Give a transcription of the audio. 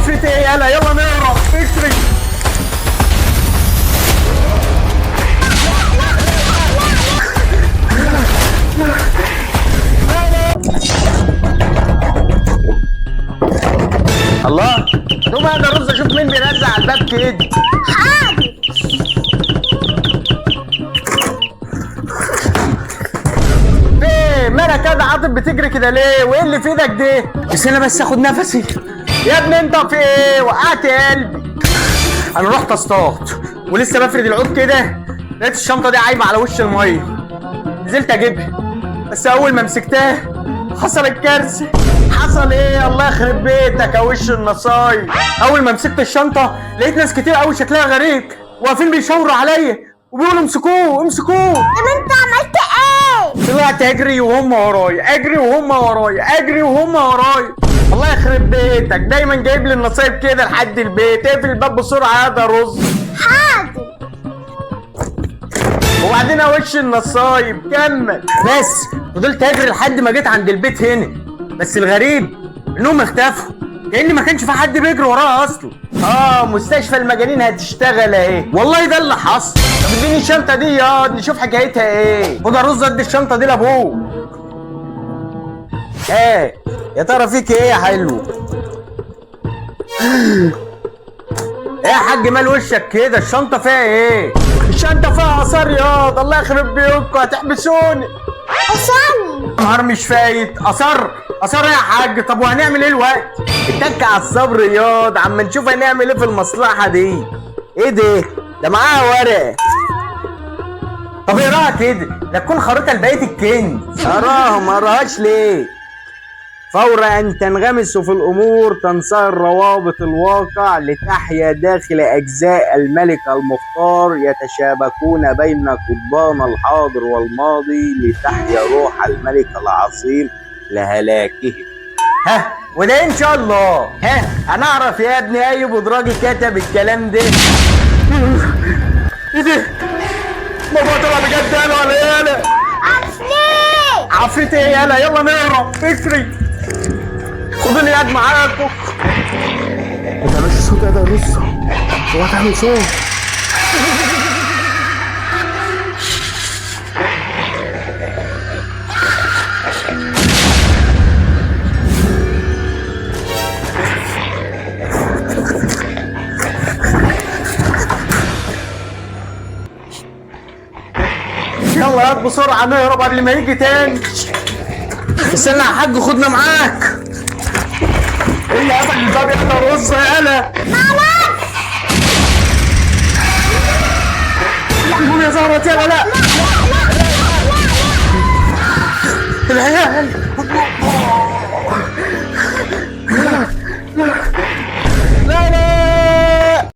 عفريت ايه؟ يلا يلا نهرب، اجري. الله، قوم يا رز اشوف مين بيرزع على الباب كده. حاضر. ايه مالك يا عاطف بتجري كده ليه؟ وايه اللي في ايدك دي؟ استنى بس اخد نفسي. يا ابني انت في ايه؟ وقعت قلبي. انا رحت اصطاد ولسه بفرد العود كده لقيت الشنطة دي عايمه على وش المية. نزلت اجيبها، بس اول ما مسكتها حصل الكارثة. حصل ايه؟ الله يخرب بيتك يا وش النصايب. اول ما مسكت الشنطة لقيت ناس كتير قوي شكلها غريب واقفين بيشاوروا عليا وبيقولوا امسكوه امسكوه. طب انت عملت ايه؟ طلعت اجري وهم ورايا، اجري وهم ورايا، اجري وهم ورايا. الله يخرب بيتك، دايما جايب لي النصايب كده لحد البيت. اقفل الباب بسرعة يا ده رز. حاضر. وبعدين وش النصايب كمل. بس فضلت اجري لحد ما جيت عند البيت هنا، بس الغريب انهم اختفوا، كأن ما كانش في حد بيجري وراها اصلا. مستشفى المجانين هتشتغل اهي، والله ده اللي حصل. طب اديني الشنطة دي ياض نشوف حكايتها ايه. خد يا رز ادي الشنطة دي لابوه. ايه يا ترى فيك ايه يا حلو؟ ايه يا حاج مال وشك كده؟ الشنطة فيها ايه؟ الشنطة فيها اثار ياض، الله يخرب بيوتكم هتحبسوني. اصل نهار مش فايت. اثار؟ اثار يا حاج؟ طب وهنعمل ايه الوقت؟ اتك على الصبر ياض، عم نشوف هنعمل ايه في المصلحة دي. ايه ده؟ ده معاها ورقة. طب اقراها كده، لا تكون خريطة لبقية الكنز. اقراها ما اقراهاش ليه؟ فور أن تنغمس في الأمور تنصهر روابط الواقع لتحيا داخل أجزاء الملك المختار، يتشابكون بين قضبان الحاضر والماضي لتحيا روح الملك العظيم لهلاكهم. ها وده إن شاء الله. ها أنا أعرف يا ابني أي بدراجي كتب الكلام ده. إيه ده؟ الموضوع طلع بجد يالا ولا إيه يالا؟ عفريت. عفريت ايه يالا؟ يلا نهرب، اجري. خدوني ياد معاكم. ما تعملش صوت يا ده رز، اوعى تعمل صوت. يلا ياد بسرعة نهرب قبل ما يجي تاني. استنى يا حاج خدنا معاك. ايه اللي قفل الباب يا ده رز يالا؟ معرفش. قوم يا زهرة يالا. لا لا لا لا لا. العيال.